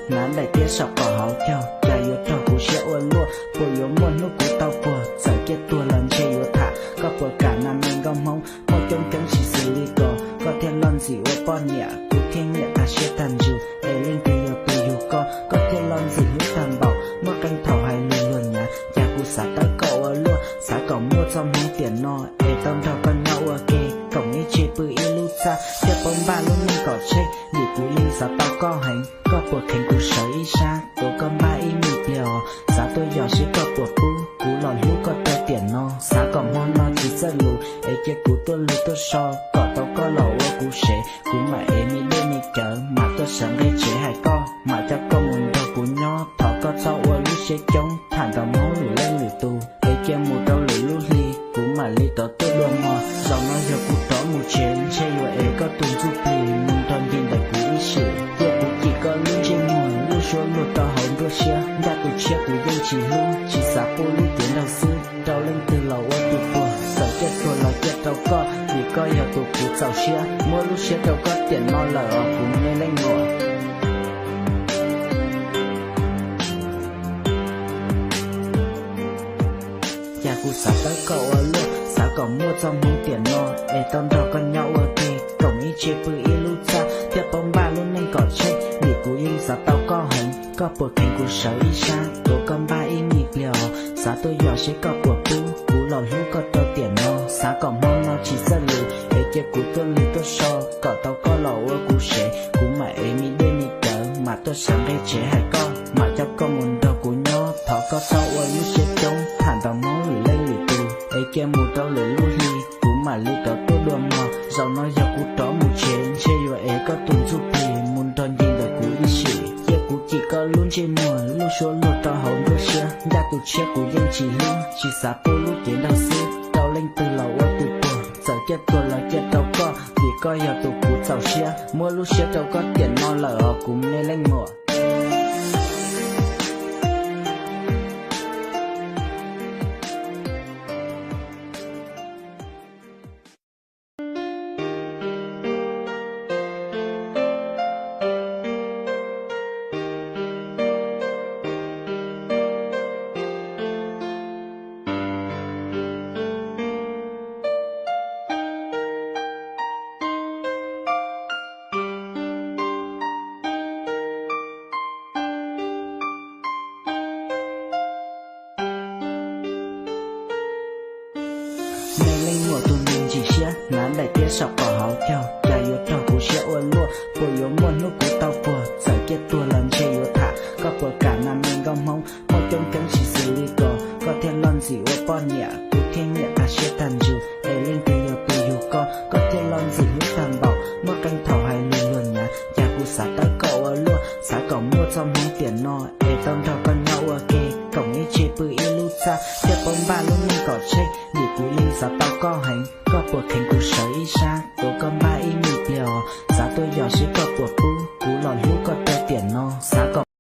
Hnav daim tiab saum qhov hauv caug, cas yuav raug kuv siab ua luaj. Puas yuav muaj hnub kuv tau puag, txawm ciaj tuag los ntshe yuav tham. Koj puas kam nas me nkauj Hmoob, muaj coob coob tsis xws li ko. Koj thiaj loj ntxim ua poj niam, kuv thiaj nyiam tag siab tag ntsws. Es leej twg yog tus yug koj, koj thiaj loj ntxim hlub tag npaum. Muaj qee thaum hais lus luag nyav, cas kuv xav tawb koj ua luaj. Xav kom muaj txoj hmoov tiam no, es tau nrog koj nyob ua ke, koom ib tse pw ib lub txaj, thiaj paub npaj lub neej kom tsheej. Vim kuv yeej xav tau koj heev, koj puas kheev kuv sawv ib sab, tuav koj npaj ib me pliag os. Xav tuaj yos seb koj puas pub, kuv los hlub koj rau tiam no. Xav kom hmo no tsis txawj lus, es cia kuv tuaj lug tuaj so, kom tau koj los ua kuv sev. Kuv mam ev me dej me cawv, mam tuaj sawv nqe tsev hais koj, mam coj koj mus nrog kuv nyob. Thov koj txhob ua lub siab coob, tham ntawm Hmoob lwm leej lwm tus, es cia mus rau lwm lub hli, kuv mam li rov tuaj dua mog. Zaum no yog kuv rov mus tsev, ntshe yuav ev koj tus ntsuj plig mus nrog nce ntawm kuv ib sim. Cia kuv cim koj lub ntsej muag, lub suab luag rau hauv nruab siab, ncaj tus tshiab kuv yeej tsis hlub, tsis xav pub lub cev nraug xwb, rau leej twg los ua tus puag. Txawm ciaj tuag los ciaj rau koj, vim koj yog tus kuv txaus siab. Muab lub siab rau koj tiam no lawm os kuv me leej muam. Cas kuv xav tawb koj ua luaj, xav kom muaj txoj hmoov tiam no, es tau nrog koj nyob ua ke, koom ib tse pw ib lub txaj, thiaj paub npaj lub neej kom tsheej. Vim kuv yeej xav tau koj heev, koj puas kheev kuv sawv ib sab, tuav koj npaj ib me pliag os. Xav tuaj yos seb koj puas pub, kuv los hlub koj rau tiam no. Xav kom hmo no tsis txawj lus, es cia kuv tuaj lug tuaj so, kom tau koj los ua kuv sev. Kuv mam ev me dej me cawv, mam tuaj sawv nqe tsev hais koj, mam coj koj mus nrog kuv nyob. Thov koj txhob ua lub siab coob, tham ntawm Hmoob lwm leej lwm tus, es cia mus rau lwm lub hli, kuv mam li rov tuaj dua mog. Zaum no yog kuv rov mus tsev, ntshe yuav ev koj tus ntsuj plig mus nrog nce ntawm kuv ib sim. Cia kuv cim koj lub ntsej muag, lub suab luag rau hauv nruab siab, ncaj tus tshiab kuv yeej tsis hlub, tsis xav pub lub cev nraug xwb, rau leej twg los ua tus puag. Txawm ciaj tuag los ciaj rau koj, vim koj yog tus kuv txaus siab. Muab lub siab rau koj tiam no lawm os kuv me leej muam. Me leej muam tus neeg ntsim siab, hnav daim tiab saum qhov hauv caug, cas yuav raug kuv siab ua luaj. Puas yuav muaj hnub kuv tau puag, txawm ciaj tuag los ntshe yuav tham. Koj puas kam nas me nkauj Hmoob, muaj coob coob tsis xws li ko. Koj thiaj loj ntxim ua poj niam, kuv thiaj nyiam tag siab tag ntsws. Es leej twg yog tus yug koj, koj thiaj loj ntxim hlub tag npaum. Muaj qee thaum hais lus luag nyav, cas kuv xav tawb koj ua luaj. Xav kom muaj txoj hmoov tiam no, es tau nrog koj nyob ua ke, koom ib tse pw ib lub txaj, thiaj paub npaj lub neej kom tsheej. Vim kuv yeej xav tau koj heev, koj puas kheev kuv sawv ib sab, tuav koj npaj ib me pliag os. Xav tuaj yos seb koj puas pub, kuv los hlub koj rau tiam no. Xav kom